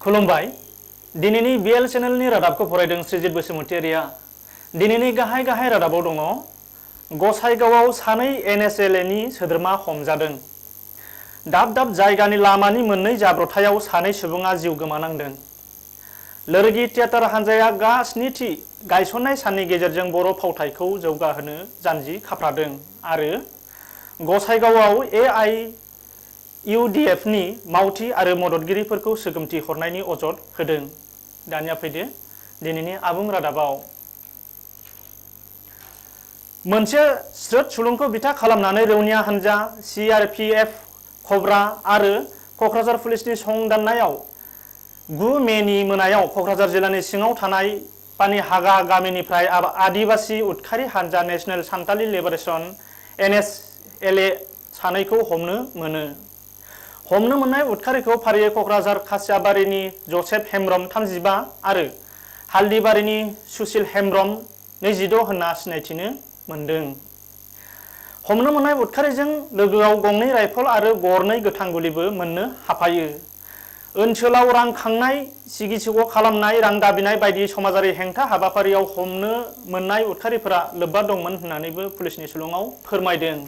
खुलुमबाय दिनैनि बिएल चेनेलनि रादाबखौ फरायदों श्रीजित बसुमतारिया। दिनैनि गाहाय रादाबाव दङ गसाइगावआव सानै एनएसएलएनि सोद्रोमा हमजादों। दाब दाब जायगानि लामानि मोननै जाब्रबथायाव सानै सुबुङा जिउ गोमानांदों। लोरगि थियेटार हानजाया गा-स्निथि गायसननाय साननि गेजेरजों बर' फावथायखौ जौगाहोनो जानजि खाफ्रादों आरो गसाइगावआव AIUDFनि मावथि आरो मददगिरिफोरखौ सोगोमथि हरनायनि अजद होदों। दानिया फैदो दिनैनि आबुं रादाबाव। मोनसे स्रोद सुलुंखौ बिथा खालामनानै रौनिया हानजा CRPF खब्रा आरो क'क्राझार पुलिसनि संदाननायाव 9 मेनि मोनायाव क'क्राझार जिल्लानि सिङाव थानाय पानिहागा गामिनिफ्राय आदिबासि उदखारि हानजा नेशनेल सान्थालि लिबारेशन NSLA सानैखौ हमनो मोनो। हमनो मोननाय उदखारिखौ फारियै क'क्राझार खासियाबारिनि जसेफ हेम्ब्रम 35 आरो हालदिबारिनि सुसिल हेम्ब्रम 26 होनना सिनायथिनो मोनदों। हमनो मोननाय उदखारिजों लोगोआव गंनै राइफल आरो गरनै गोथां गुलिबो मोननो हाफायो। ओनसोलाव रां खांनाय, सिगि-सिग' खालामनाय, रां दाबिनाय बायदि समाजारि हेंथा हाबाफारियाव हमनो मोननाय उदखारिफोरा लोब्बा दंमोन होननानैबो पुलिसनि सुलुङाव फोरमायदों।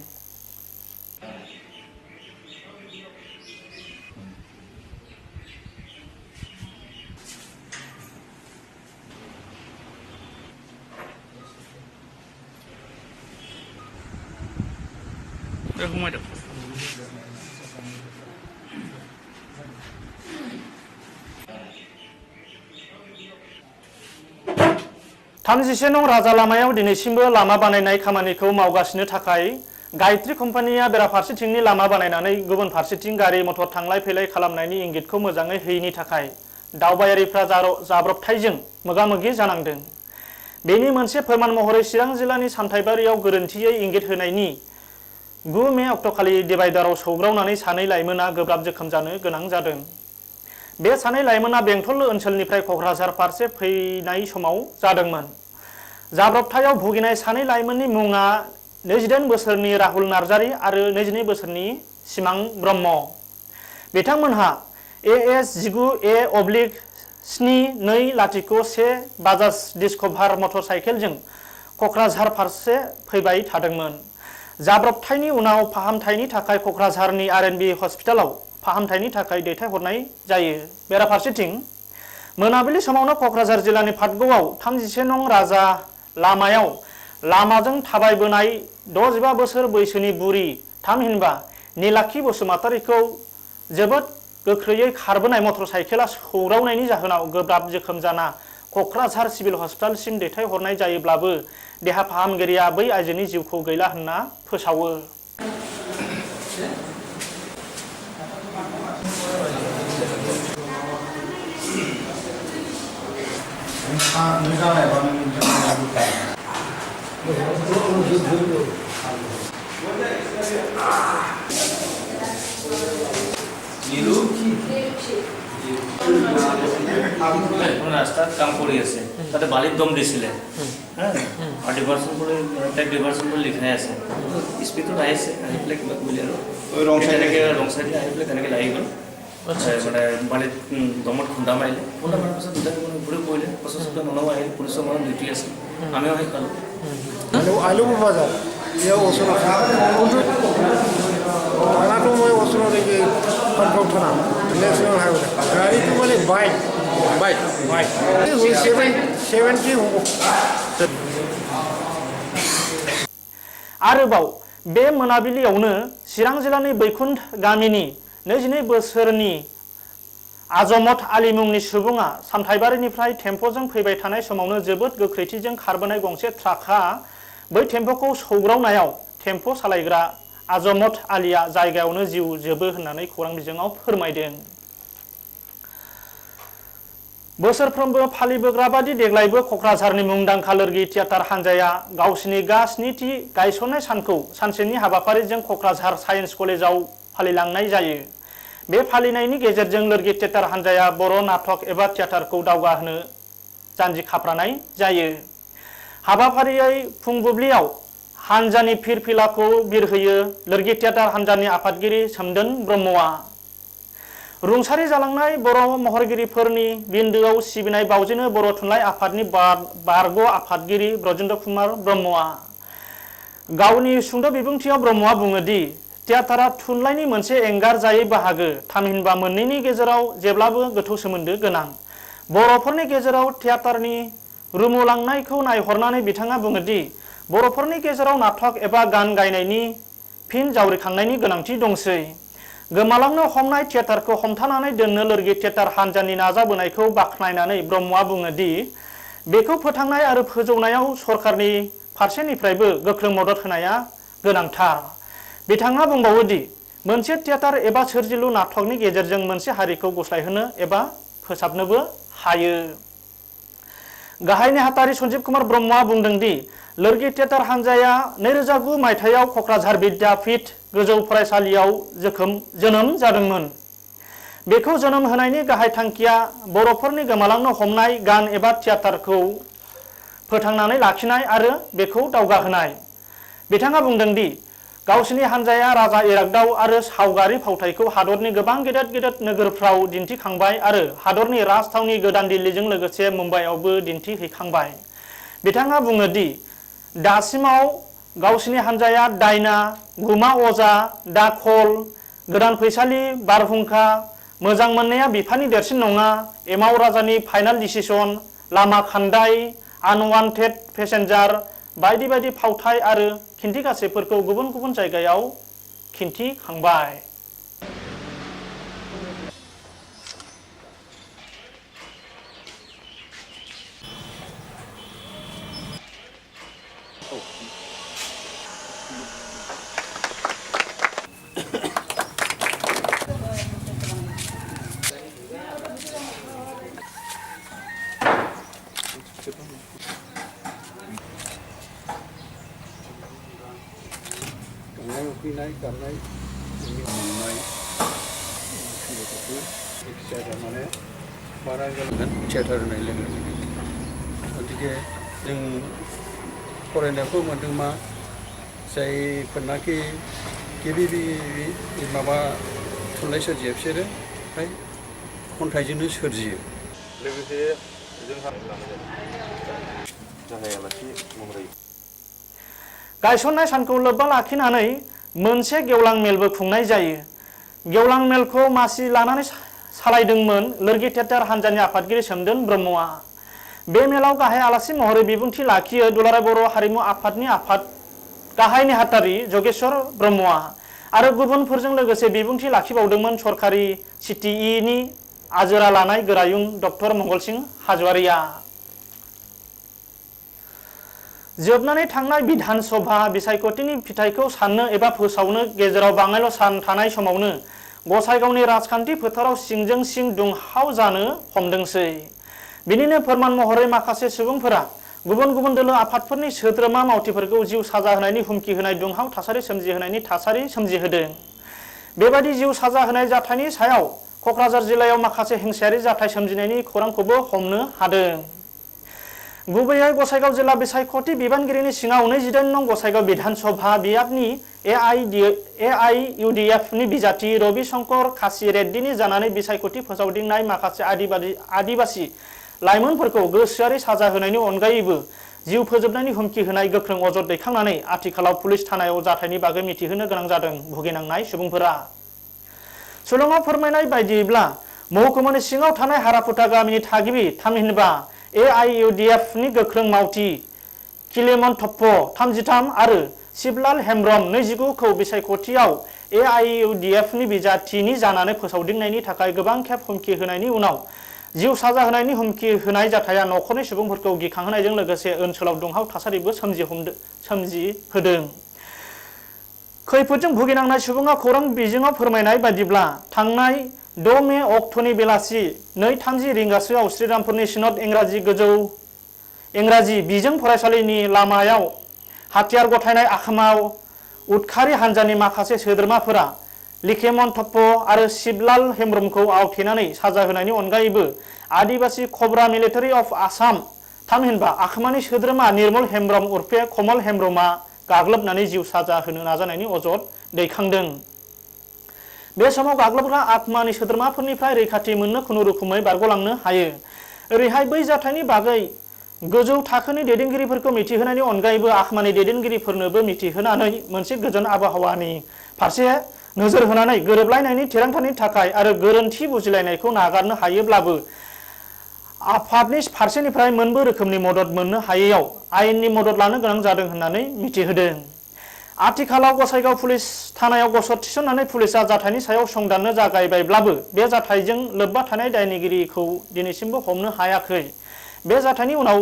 थामजिसे नं राजा लामायाव दिनैसिमबो लामा बानायनाय खामानिखौ मावगासिनो थाखाय गायत्री कम्पानिया बेराफारसेथिंनि लामा बानायनानै गुबुन फारसेथिं गारि मटर थांलाय फैलाय खालामनायनि इंगितखौ मोजाङै होयैनि थाखाय दावबायारिफ्रा जाब्रबथायजों मोगा-मोगि जानांदों। बेनि मोनसे फोरमान महरै चिरां जिल्लानि सामथाइबारियाव गोरोन्थियै इंगित होनायनि 9 मे अक्ट'खालि डिभाइडाराव सौग्रावनानै सानै लाइमोना गोब्राब जोखोम जानो गोनां जादों। बे सानै लाइमोना बेंटल ओनसोलनिफ्राय क'क्राझार फारसे फैनाय समाव जादोंमोन। जाब्रबथायाव भुगिनाय सानै लाइमोननि मुङा 28 बोसोरनि राहुल नार्जारी आरो 22 बोसोरनि सिमां ब्रह्म। बिथांमोनहा AS 19A/7201 बाजाज डिस्कभार मटर साइकेलजों क'क्राझार फारसे फैबाय थादोंमोन। जाब्रबथायनि उनाव फाहामथायनि थाखाय क'क्राझारनि RNB हस्पिटालाव फाहामथायनि थाखाय दैथायहरनाय जायो। बेराफारसेथिं मोनाबिलि समावनो क'क्राझार जिल्लानि फातगआव 37 नं राजा लामायाव लामाजों थाबायबोनाय 65 बोसोर बैसोनि बुरि थामहिनबा नीलाक्षी बसुमतारीखौ जोबोद गोख्रैयै खारबोनाय मटर साइकेला सौग्रावनायनि जाहोनाव गोब्राब जोखोम जाना क'क्राझार सिभिल हस्पिटालसिम दैथायहरनाय जायोब्लाबो देहा फाहामगिरिया बै आइजोनि जिउखौ गैला होनना फोसावो। রাস্তাত কাম কৰি আছে তাতে বালিত দম দিছিলে আৰু ডিভাৰ্চন কৰি তাইক ডিভাৰ্চন কৰি লিখাই আছে স্পীডত আহিছে আহি পেলাই কিবা কৰিলে আৰু ৰং চাইডে আহি পেলাই তেনেকৈ লাগি গ'ল মানে বালিত দমত খুন্দা মাৰিলে খুন্দা মাৰাৰ পাছত দুটা ঘূৰি পৰিলে পাছত মানুহ আহিল পুলিচৰ মানুহ ডিউটি আছে আমিও আহি পালোঁ আলু বজাৰ ইয়াৰ ওচৰত থানাটো মই ওচৰত কনফাৰ্ম থানা নেশ্যনেল হাইৱে গাড়ীটো মানে বাইক आरोबाव बे मोनाबिलियावनो चिरां जिल्लानि बैकुन्ठ गामिनि 22 बोसोरनि आजमत आली मुंनि सुबुङा सामथाइबारिनिफ्राय टेम्प'जों फैबाय थानाय समावनो जोबोद गोख्रैथिजों खारबोनाय गंसे ट्राकआ बै टेम्प'खौ सौग्रावनायाव टेम्प' सालायग्रा आजमत आलीया जायगायावनो जिउ जोबो होननानै खौरां बिजोङाव फोरमायदों। बोसोरफ्रोमबो फालिबोग्रा बादि देग्लायबो क'क्राझारनि मुंदांखा लोरगि थियेटार हानजाया गावसिनि गा-स्निथि गायसननाय सानखौ सानसेनि हाबाफारिजों क'क्राझार साइन्स कलेजाव फालिलांनाय जायो। बे फालिनायनि गेजेरजों लोरगि थियेटार हानजाया बर' नाटक एबा थियेटारखौ दावगाहोनो जानजि खाफ्रानाय जायो। हाबाफारियै फुंबुब्लियाव हानजानि फिरफिलाखौ बिरहोयो लोरगि थियेटार हानजानि आफादगिरि सोमदोन ब्रह्मआ। रुंसारि जालांनाय बर' महरगिरिफोरनि बिन्दोआव सिबिनाय बावजेनो बर' थुनलाइ आफादनि बारग' आफादगिरि ब्रजेन्द्र कुमार ब्रह्मआ गावनि सुंद' बिबुंथियाव ब्रह्मआ बुङोदि थियाटारा थुनलाइनि मोनसे एंगारजायै बाहागो थामहिनबा मोननैनि गेजेराव जेब्लाबो गोथौ सोमोन्दो गोनां। बर'फोरनि गेजेराव थियाटारनि रुमुलांनायखौ नायहरनानै बिथाङा बुङोदि बर'फोरनि गेजेराव नाटक एबा गान गायनायनि फिन जावरिखांनायनि गोनांथि दंसै। गोमालांनो हमनाय थियाटारखौ हमथानानै दोननो लोरगि थियाटार हान्जानि नाजाबोनायखौ बाख्नायनानै ब्रह्मआ बुङोदि बेखौ फोथांनाय आरो फोजौनायाव सरकारनि फारसेनिफ्रायबो गोख्रों मदद होनाया गोनांथार। बिथाङा बुंबावोदि मोनसे थियाटार एबा सोरजिलु नाटकनि गेजेरजों मोनसे हारिखौ गुस्लायहोनो एबा फोसाबनोबो हायो। गाहाय नेहाथारि सन्जीब कुमार ब्रह्मआ बुंदोंदि लोरगि थियाटार हान्जाया 2009 मायथाइयाव क'क्राझार विद्यापीठ गोजौ फरायसालियाव जोनोम जादोंमोन। बेखौ जोनोम होनायनि गाहाय थांखिया बर'फोरनि गोमालांनो हमनाय गान एबा थियाटारखौ फोथांनानै लाखिनाय आरो बेखौ दावगाहोनाय। बिथाङा बुंदोंदि गावसिनि हान्जाया राजा इरागदाव आरो सावगारि फावथायखौ हादरनि गोबां गेदेर गेदेर नोगोरफ्राव दिन्थिखांबाय आरो हादरनि राजथावनि गोदान दिल्लीजों लोगोसे मुम्बाइआवबो दिन्थिहैखांबाय। बिथाङा बुङोदि दासिमाव गावसिनि हान्जाया दायना, गुमा अजा, दाखल, गोदान फैसालि, बारहुंखा, मोजां मोननाया बिफानि देरसिन नङा, एमाव राजानि फाइनाल डिसिसन, लामा खान्दाय, आनवान्टेड पेसेन्जार बायदि बायदि फावथाय आरो खिन्थिगासेफोरखौ गुबुन गुबुन जायगायाव खिन्थिखांबाय। गांनाय उखैनाय गाबनाय मोननाय थियाटार माने बारा गोलाव थियाटार होनाय लोगो लोगो गतिके जों फरायनायखौ मोन्दों मा जायफोरनाखि गिबि माबा थुनलाइ सोरजियो बिसोरो फ्राय खन्थाइजोंनो सोरजियो। लोगोसे जोंहा गाहाय आलासि महरै गायसननाय सानखौ लोब्बा लाखिनानै मोनसे गेवलां मेलबो खुंनाय जायो। गेवलां मेलखौ मासि लानानै सालायदोंमोन लोरगि थियाटार हान्जानि आफादगिरि सोमदोन ब्रह्मआ। बे मेलाव गाहाय आलासि महरै बिबुंथि लाखियो दुलाराय बर' हारिमु आफादनि गाहाय नेहाथारि जगेश्वर ब्रह्मआ आरो गुबुनफोरजों लोगोसे बिबुंथि लाखिबावदोंमोन सरकारि CTE आजिरा लानाय गोरायुं डक्टर मंगलसिं हाज'वारिया। जोबनानै थांनाय बिधान सभा बिसायख'थिनि फिथाइखौ साननो एबा फोसावनो गेजेराव बाङायल' सान थानाय समावनो गसाइगावनि राजखान्थि फोथाराव सिंजों सिं दुंहाव जानो हमदोंसै। बिनिनो फोरमान महरै माखासे सुबुंफोरा गुबुन गुबुन दोलो आफादफोरनि सोद्रोमा मावथिफोरखौ जिउ साजा होनायनि हुमखि होनाय दुंहाव थासारि सोमजिहोदों। बेबादि जिउ साजा होनाय जाथायनि सायाव क'क्राझार जिल्लायाव माखासे हिंसायारि जाथाय सोमजिनायनि खौरांखौबो हमनो हादों। गुबैयै गसाइगाव जिल्ला बिसायख'थि बिबानगिरिनि सिङाव 29 नं गसाइगाव बिधान सभा बियाबनि AIUDF नि बिजाथि रवि शंकर खासि रेड्डीनि जानानै बिसायख'थि फोसावदिंनाय माखासे आदिबासि लाइमोनफोरखौ गोसोआरि साजा होनायनि अनगायैबो जिउ फोजोबनायनि हुमखि होनाय गोख्रों अजद दैखांनानै आथिखालाव पुलिस थानायाव जाथायनि बागै मिथिहोनो गोनां जादों भुगिनांनाय सुबुंफोरा। सुलुङाव फोरमायनाय बायदिब्ला महकुमानि सिङाव थानाय हाराफुटा गामिनि थागिबि थामहिनबा AIUDF नि गोख्रों मावथि किलेमन थप्प 33 आरो शिबलाल हेम्ब्रम 29 खौ बिसायख'थियाव AIUDF नि बिजाथिनि जानानै फोसावदिंनायनि थाखाय गोबां खेब हुमखि होनायनि उनाव जिउ साजा होनायनि हुमखि होनाय जाथाया न'खरनि सुबुंफोरखौ गिखांहोनायजों लोगोसे ओनसोलाव दुंहाव थासारिबो सोमजिहोदों। खैफोदजों भुगिनांनाय सुबुङा खौरां बिजोङाव फोरमायनाय बायदिब्ला थांनाय 6 मे अक्ट'नि बेलासि 2:30 रिंगासोआव श्रीरामपुरनि सिनद इंराजि बिजों फरायसालिनि लामायाव हाथियार गथायनाय आखोमाव उदखारि हान्जानि माखासे सोद्रोमाफोरा लिखेमन थप्प आरो शिबलाल हेम्ब्रमखौ आवथेनानै साजा होनायनि अनगायैबो आदिबासि कब्रा मिलिटारि अफ आसाम थामहिनबा आखोमानि सोद्रोमा निर्मल हेम्ब्रम उर्फे कमल हेम्ब्रमा गाग्लोबनानै जिउ साजा होनो नाजानायनि अजद दैखांदों। बे समाव गाग्लोबग्रा आत्मानि सोद्रोमाफोरनिफ्राय रैखाथि मोननो खुनुरुखुमै बारग'लांनो हायो। ओरैहाय बै जाथायनि बागै गोजौ थाखोनि दैदेनगिरिफोरखौ मिथिहोनायनि अनगायैबो आखमानि दैदेनगिरिफोरनोबो मिथिहोनानै मोनसे गोजोन आबहावानि फारसे नोजोर होनानै गोरोबलायनायनि थिरांथानि थाखाय आरो गोरोन्थि बुजिलायनायखौ नागारनो हायोब्लाबो आफादनि फारसेनिफ्राय मोनबो रोखोमनि मदद मोननो हायैयाव आयेननि मदद लानो गोनां जादों होननानै मिथिहोदों। आथिखालाव गसाइगाव पुलिस थानायाव गसर थिसननानै पुलिसा जाथायनि सायाव संदाननो जागायबायब्लाबो बे जाथायजों लोब्बा थानाय दायनिगिरिखौ दिनैसिमबो हमनो हायाखै। बे जाथायनि उनाव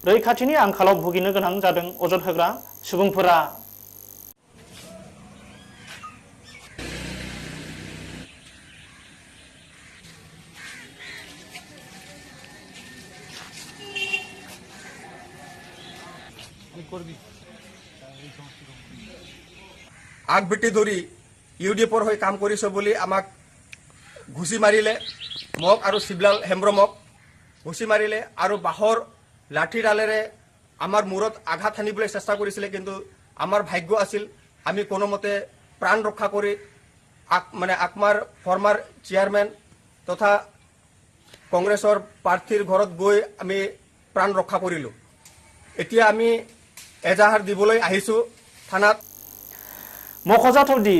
रैखाथिनि आंखालाव भुगिनो गोनां जादों अजद होग्रा सुबुंफोरा। আগবেটি ধৰি ইউডিএফৰ হৈ কাম কৰিছ বুলি আমাক ঘুচি মাৰিলে, মোক আৰু শিৱলাল হেমব্ৰমক ঘুচি মাৰিলে আৰু বাঁহৰ লাঠিডালেৰে আমাৰ মূৰত আঘাত সানিবলৈ চেষ্টা কৰিছিলে। কিন্তু আমাৰ ভাগ্য আছিল আমি কোনোমতে প্ৰাণ ৰক্ষা কৰি আকমাৰ ফৰ্মাৰ চেয়াৰমেন তথা কংগ্ৰেছৰ প্ৰাৰ্থীৰ ঘৰত গৈ আমি প্ৰাণ ৰক্ষা কৰিলোঁ। এতিয়া আমি এজাহাৰ দিবলৈ আহিছোঁ থানাত। मख'जाथावदि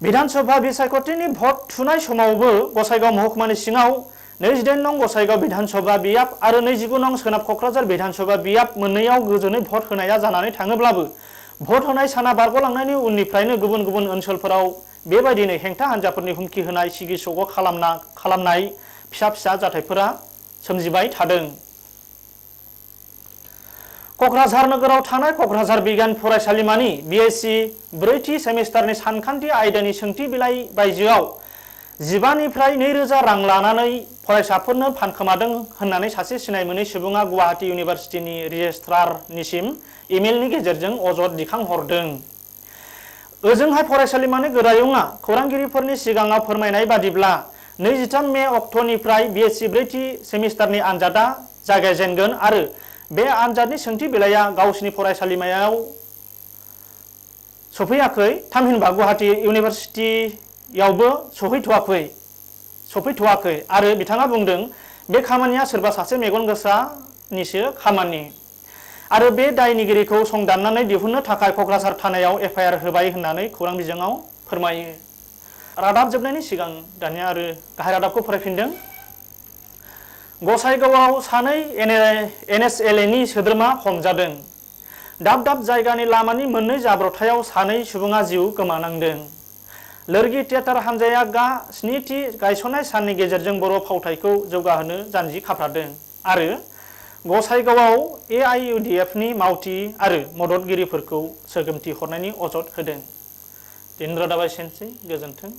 विधानसभा बिसायख'थिनि भट थुनाय समावबो गसाइगाव महकुमानि सिङाव 28 नं गसाइगाव विधानसभा बियाब आरो 29 नं सोनाब क'क्राझार विधानसभा बियाब मोननैयाव गोजोनै भट होनाया जानानै थाङोब्लाबो भट होनाय साना बारग'लांनायनि उननिफ्रायनो गुबुन गुबुन ओनसोलफोराव बेबायदिनो हेंथा हान्जाफोरनि हुमखि होनाय सिगि सग' खालामनाय फिसा फिसा जाथायफोरा सोमजिबाय थादों। क'क्राझार नोगोराव थानाय क'क्राझार बिगियान फरायसालिमानि BSc 4थि सेमिस्टारनि सानखान्थि आयदानि सोंथि बिलाइ बायजोआव 15 निफ्राय 2000 रां लानानै फरायसाफोरनो फानखोमादों होननानै सासे सिनाय मोनै सुबुङा गुवाहाटी इउनिभार्सिटिनि रेजिस्ट्रारनिसिम इमेलनि गेजेरजों अजद दिखांहरदों। ओजोंहाय फरायसालिमानि गोरायुंआ खौरांगिरिफोरनि सिगाङाव फोरमायनाय बादिब्ला 23 मे अक्ट'निफ्राय BSc 4थि सेमिस्टारनि आनजादा जागायजेनगोन आरो बे आनजादनि सोंथि बिलाइया गावसिनि फरायसालिमायाव सफैयाखै। थामहिनबा गुवाहाटी इउनिभार्सिटियावबो सफैथ'वाखै आरो बिथाङा बुंदों बे खामानिया सोरबा सासे मेगन गोसानिसो खामानि आरो बे दायनिगिरिखौ संदाननानै दिहुननो थाखाय क'क्राझार थानायाव FIR होबाय होननानै खौरां बिजोङाव फोरमायो। रादाब जोबनायनि सिगां दानिया आरो गाहाय रादाबखौ फरायफिनदों। गसाइगावआव सानै NSLA नि सोद्रोमा हमजादों। दाब दाब जायगानि लामानि मोननै जाब्रबथायाव सानै सुबुङा जिउ गोमानांदों। लोरगि थियेटार हानजाया 7थि गायसननाय साननि गेजेरजों बर' फावथायखौ जौगाहोनो जानजि खाफ्रादों आरो गसाइगावआव AIUDF नि मावथि आरो मददगिरिफोरखौ सोगोमथि हरनायनि अजद होदों। दिन रादाबा एसेनोसै, गोजोन्थों।